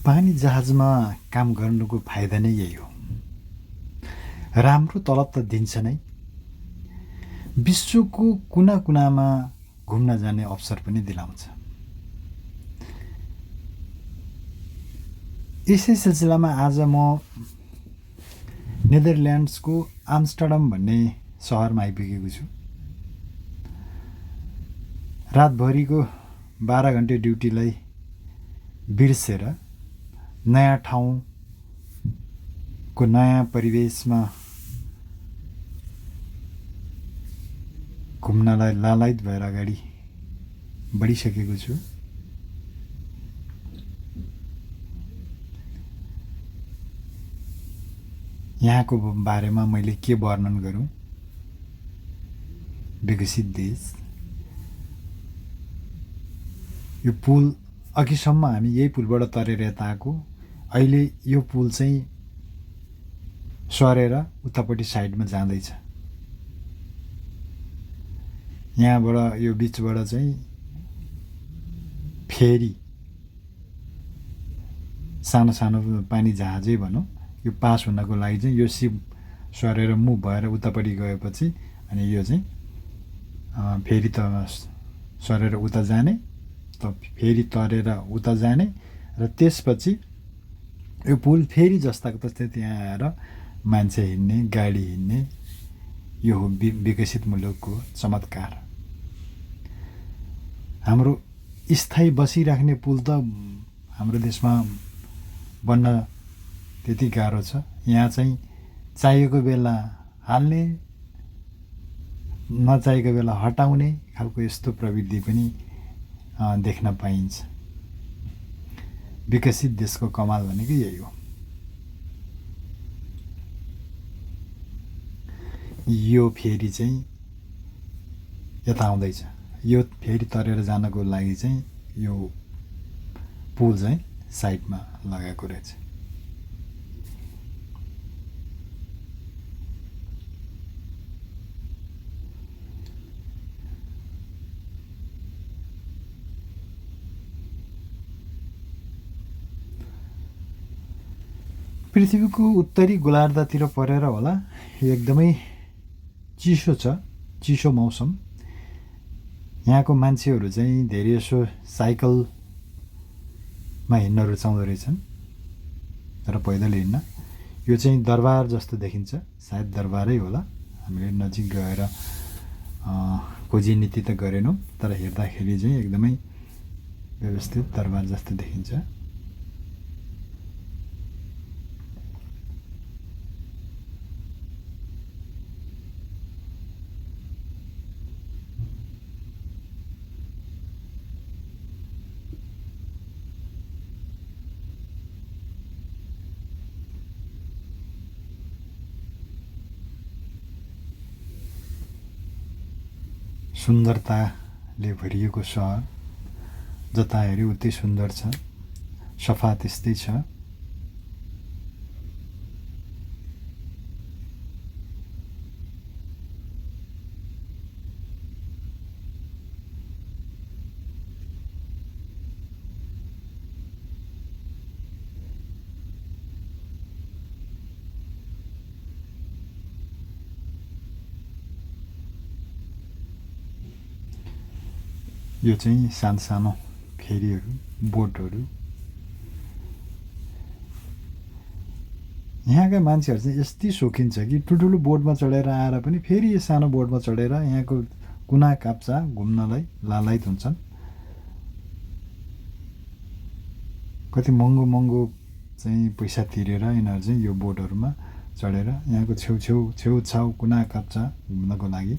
पानी जहाजमा काम गर्नुको फाइदा नै यही हो। राम्रो तलब त दिन्छ नै, विश्वको कुना कुनामा घुम्न जाने अवसर पनि दिलाउँछ। यसै सिलसिलामा आज म नेदरल्यान्ड्सको आम्स्टर्डम भन्ने सहरमा आइपुगेको छु। रातभरिको 12 घन्टे ड्युटीलाई बिर्सेर नयाँ ठाउँको नयाँ परिवेशमा घुम्नलाई लालायित भएर अगाडि बढिसकेको छु। यहाँको बारेमा मैले के वर्णन गरौँ। विकसित देश, यो पुल अघिसम्म हामी यही पुलबाट तरेर यता आएको, अहिले यो पुल चाहिँ सरेर उतापट्टि साइडमा जाँदैछ। यहाँबाट यो बिचबाट चाहिँ फेरि सानो सानो पानी जहाजै भनौँ, यो पास हुनको लागि चाहिँ यो सिप सरेर मुभ भएर उतापट्टि गएपछि अनि यो चाहिँ फेरि त सरेर उता जाने, त फेरि तरेर उता जाने र त्यसपछि यो पुल फेरि जस्ताको तस्तै त्यहाँ आएर मान्छे हिँड्ने, गाडी हिँड्ने। यो हो विकसित मुलुकको चमत्कार। हाम्रो स्थायी बसिराख्ने पुल त हाम्रो देशमा बन्न त्यति गाह्रो छ। यहाँ चाहिँ चाहिएको बेला हाल्ने, नचाहिएको बेला हटाउने खालको यस्तो प्रवृत्ति पनि देख्न पाइन्छ। विकसित देशको कमाल भनेको यही हो। यो फेरि चाहिँ यता आउँदैछ। यो फेरि तरेर जानको लागि चाहिँ यो पुल चाहिँ साइडमा लगाएको रहेछ। पृथ्वीको उत्तरी गोलार्धतिर परेर होला, यो एकदमै चिसो छ, चिसो मौसम। यहाँको मान्छेहरू चाहिँ धेरै जसो साइकलमा हिँड्न रुचाउँदो रहेछन्, तर पैदल हिँड्न। यो चाहिँ दरबार जस्तो देखिन्छ, सायद दरबारै होला। हामीले नजिक गएर खोजी नीति त गरेनौँ, तर हेर्दाखेरि चाहिँ एकदमै व्यवस्थित दरबार जस्तो देखिन्छ। सुन्दरताले भरिएको सहर, जता हेऱ्यो उतै सुन्दर छ, सफा त्यस्तै छ। यो चाहिँ सानो सानो फेरीहरू, बोटहरू। यहाँका मान्छेहरू चाहिँ यस्तै सोखिन छ कि ठुल्ठुलो बोटमा चढेर आएर पनि फेरि यो सानो बोटमा चढेर यहाँको कुना काप्चा घुम्नलाई लालायित हुन्छन्। कति महँगो महँगो चाहिँ पैसा तिरेर यिनीहरू चाहिँ यो बोटहरूमा चढेर यहाँको छेउछाउ कुना काप्चा घुम्नको लागि